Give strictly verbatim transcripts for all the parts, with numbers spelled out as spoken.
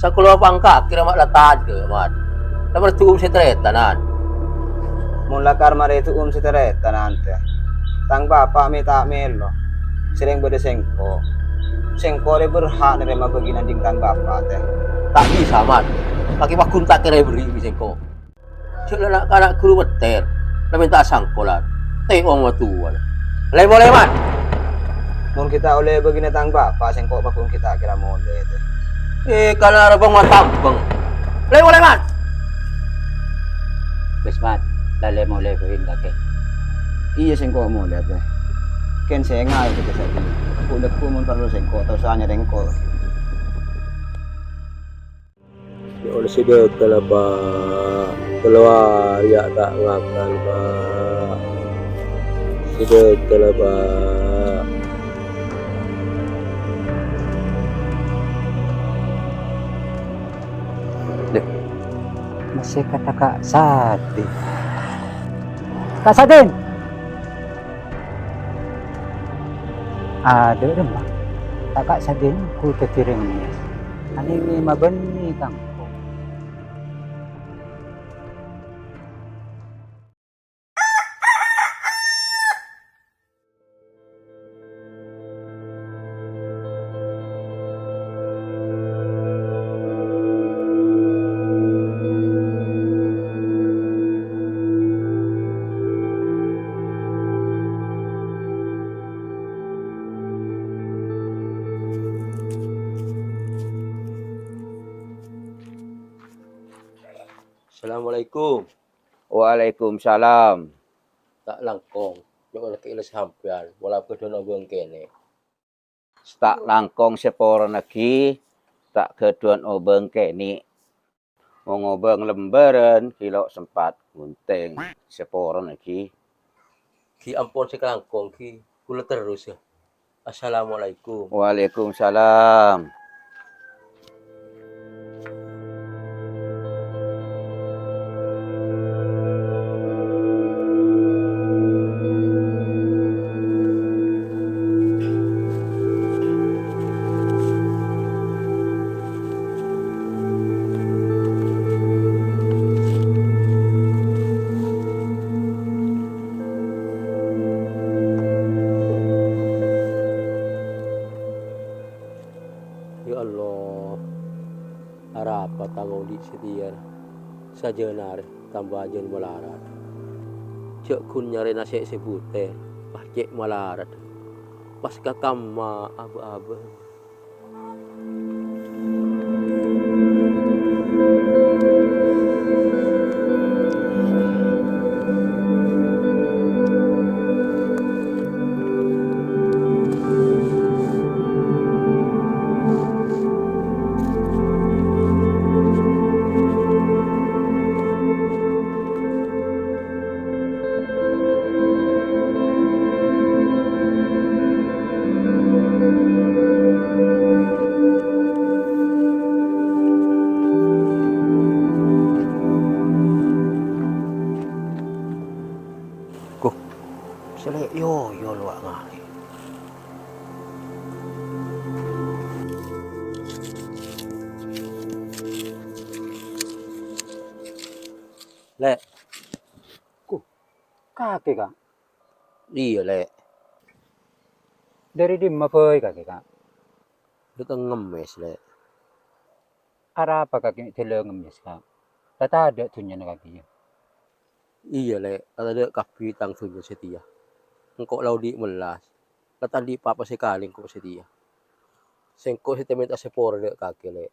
Sakalowar pangka' kèra ma' la tadâ', Mat. La marè du'um sè tarètanan. Mon lakar marè du'um sè tarètanan, tè. Tang bapa' mè' ta' mèlo. Sè rèng bâdâ sèngko'. Sèngko' rè berhak narèma bâgiyân ding tang bapa', tè. Ta' bisa, Mat. Kakè paggun ta' kèra èberri' bi' sèngko'. Jhâ' la na'-kana' ghuru mettèr, la mènta sangkolan. Tè'ong matowana. Lè-molè, Mat! Mon ghi' ta' ollè bâgiyânna tang bapa', sèngko' paggun ghi' ta' kèra molè, tè. Eh, kana' rabâng matambâng. Lè-molè, Mat! Wis, Mat. La lè-molè bâi kakè. Iyâ, sèngko' molè, tè. Kèng sènga' èkèjhâ' sakèng. Ghu-lagghu mon parlo sèngko' ta' osa nyarè engko'. Nyo'on sè dhâtella, Pa'. Kalowar, yâ, ta' ngakan, Pa'. Sè dhâtella, Pa'. Deh, masih kata Kak Sadin. Kak Sadin! Adâ' remma. Ta' Kak Sadin, ghu dhâddhi rèng mès. Anèngè mabânnè kangkong. Assalamualaikum. Waalaikumsalam. Ta' langkong, nyo'on kè'na sampèyan, pola ghâdhuwân obâng kènè'. Ta' langkong saporana ghi, ta' ghâdhuwân obâng kènè'. Mon obâng lembârân, ghi lo' sempat ghunting saporana ghi. Ghi ampon sakalangkong ghi, kaulâ terros, yâ. Assalamualaikum. Waalaikumsalam. Ya Allah, arapa tang odi' satèya sajân arè tamba jân malarat. Jhâ' ghun nyarè nasè' sè butèr, pas cè' malarat. Pas ka kamma abâ-abâ. Ko, sè lè' yoyo lowa' ngalè. Lè'. Ko, kakè, Ka'? Iyâ, Lè'. Dâri dimma bhâi kakè, Ka'? Dâteng ngemmès, Lè'. Arapa kakè dâlâ ngemmès, Ka'? La tadâ' dhunnyana kakè, yâ? Iyâ, Lè', la tadâ' kabbhi tang dhunnya satèya. Engko' la odi' mellas, la ta' andi' pa-apa sakalè engko' satèya. Sèngko' sè ta' mènta sapora dâ' kakè, Lè'.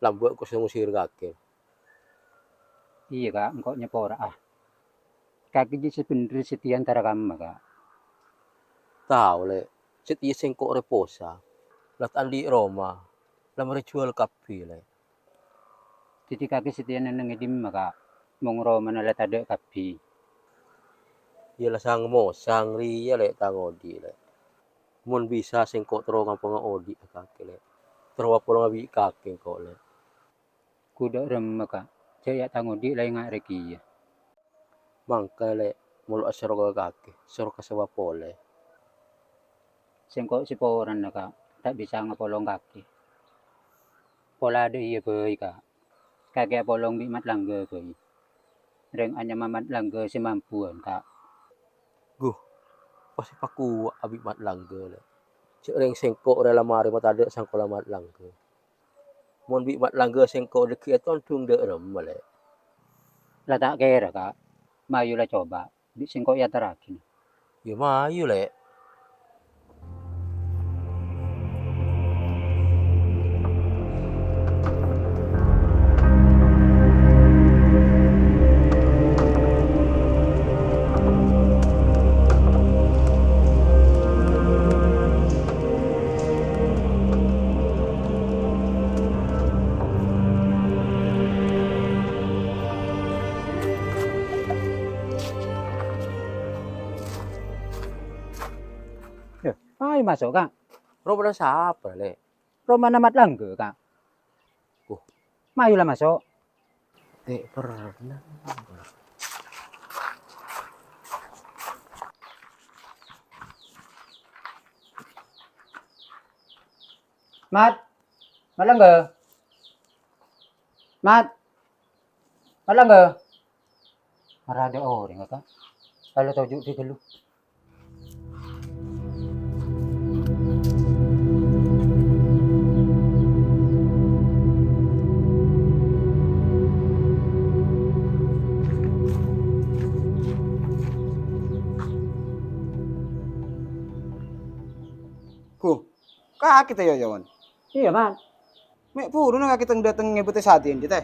Lambâ' engko' sè ngosèr kakè. Iyâ, Ka', engko' nyapora'a. Kakè jiyâ sè bhendher satèya èntara kamma, Ka'? Tao, Lè'. Satèya sèngko' reposa. La ta' andi' roma. La marè juwâl kabbhi, Lè'. Dhâddhi kakè satèya nennengngè dimma, Ka'? Mon romana la tadâ' kabbhi. Yâ la sang-mosang rèya, Lè', tang odi', Lè'. Mon bisa sèngko' terro ngampanga odi' ka kakè, Lè'. Terro apolonga bi' kakè engko', Lè'. Kodhu remma, Ka'. Jhâ' yâ tang odi' la enga' rè kèya. Mangkana, Lè', molo asoro ka kakè, soro ka sawah polè. Sèngko' saporana, Ka', ta' bisa ngapolong kakè. Pola dâ' iyâ bhâi, Ka'. Kakè apolong bi' Mat Langgha bhâi. Rèng anyama Mat Langgha sè mampuwân, Ka'. Ghu, pas èpakowa' bi' Mat Langgha, Lè'. Jhâ' rèng sèngko' rè la marè matadâ' sangkola Mat Langgha. Mon bi' Mat Langgha sèngko' dhâggi' ètondhung dâ' remma, Lè'. La ta' kèra, Ka'. Mayu la coba'. Bi' sèngko' èyaterraghi. Yâ mayu, Lè'. Yâ, ayo maso', Ka'. Romana sapa, Lè'? Romana Mat Langgha, Ka'. Wah. Mayu la maso'. Tè' pernah. Mat. Mat Langgha. Mat. Mat Langgha. Mara adâ' orèng, Ka'. Kalau toju' di ghâllu. Ghu, kakè, Tè, Yoyon. Iyâ, Mat. Mè' buru kakè tèng-dâteng ngèbâ Tè Sadin, Tè.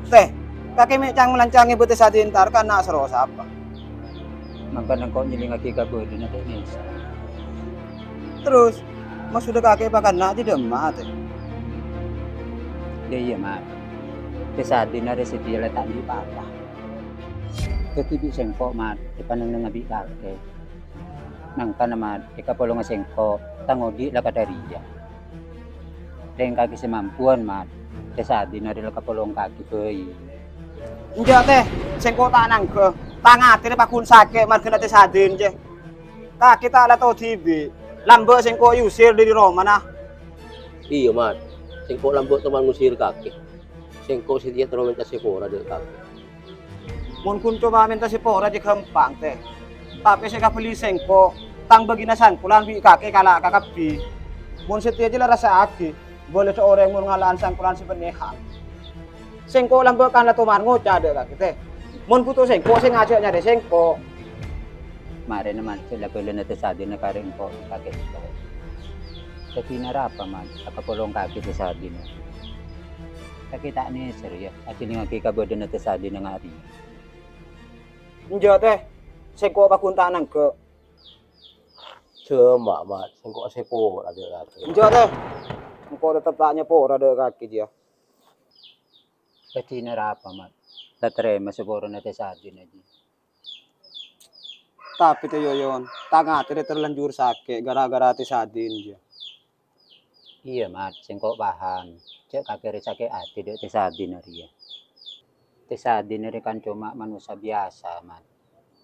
Tè, kakè mè' cang-malanca ngèbâ Tè Sadin entar ka na' soro sapa? Mangkana engko' nyèlèngngaghi ka bhâdhânna Tè Nesa. Terros, maksoddhâ kakè pakanna' è dâ'emma, Tè? Yâ iyâ, Mat. Tè Sadin arè satèya la ta' andi' pa-apa. Dhâddhi bi' sèngko', Mat, èpanennengnga bi' kakè. Mangkana, Mat, èkapolonga sèngko', tang odi' la kadhâriyâ. Rèng kakè sè mampowan, Mat, Tè Sadin arè la kapolong kakè bhâi. Enjâ', Tè, sèngko' ta' nangghâ. Tang atè rè paggun sakè' marghâna Tè Sadin, jâ. Kakè ta' la tao dhibi', lambâ' sèngko' èusir dâri romana. Iyâ, Mat. Sèngko' lambâ' toman ngusir kakè. Sèngko' satèya terro mènta sapora dâ' kakè. Mon ghun coma mènta sapora jâ ghâmpang, Tè. Tapè sè èkabellè sèngko', tang bâgiyânna sangkolan bi' kakè kala' kakabbhi. Mon satèya jâ la rassa'aghi, bâlâ dâ' orèng mon ngala'an sangkolan sè bânnè hak. Sèngko' lambâ' kan la toman ngoca' dâ' kakè, Tè. Mon bhuto sèngko' sè ngajhâk nyarè sèngko'. Marèna, Mat, jâ' la bâlâna Tè Sadin karè engko' kakè. Dhâddhi narapa, Mat, la kapolong kakè Tè Sadin? Kakè ta' nèser, yâ, ajhâlingngaghi ka bhâdhânna Tè Sadin nga' arèya. Enjâ', Tè. Sèngko' paggun ta' nangghâ. Coma, Mat, sèngko' sapora dâ' kakè. Enjâ', Tè. Engko' teptep ta' nyapora dâ' kakè, jiyâ. Dhâddhi narapa, Mat? Tatarèma saporana Tè Sadin, jiyâ. Tapè, Tè Yoyon, tang atè rè terlanjur sakè' ghârâ-ghârâ Tè Sadin, jiyâ. Iyâ, Mat, sèngko' paham. Jâ' kakè rè sakè' atè dâ' Tè Sadin arèya. Tè Sadin arèya kan coma manossa biyasa, Mat.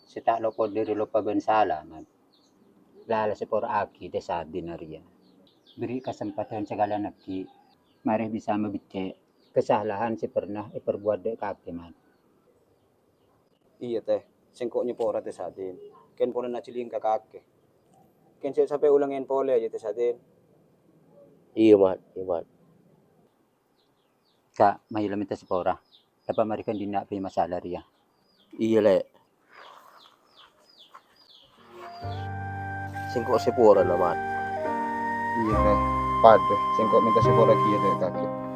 Sè ta' lopot dâri loppa bân sala, Mat. La, la sapora'aghi Tè Sadin arèya. Bherri' kasempadhân sakalèyan aghi', marè bisa mabeccè' kasalahan sè pernah èparbuwât dâ' kakè, Mat. Iyâ, Tè. Sèngko' nyapora Tè Sadin. Kèng polana ajhâling ka kakè. Kèng jhâ' sampè' ulangèn polè, yâ, Tè Sadin. Iyâ, Mat. Iyâ, Mat. Ka', mayu la mènta sapora. Apa marè ghân dinna' bhâi masalah rèya? Iyâ, Lè'. Sèngko' saporana, Mat. Iyâ, Tè. Padâ. Sèngko' mènta sapora kèya dâ' kakè.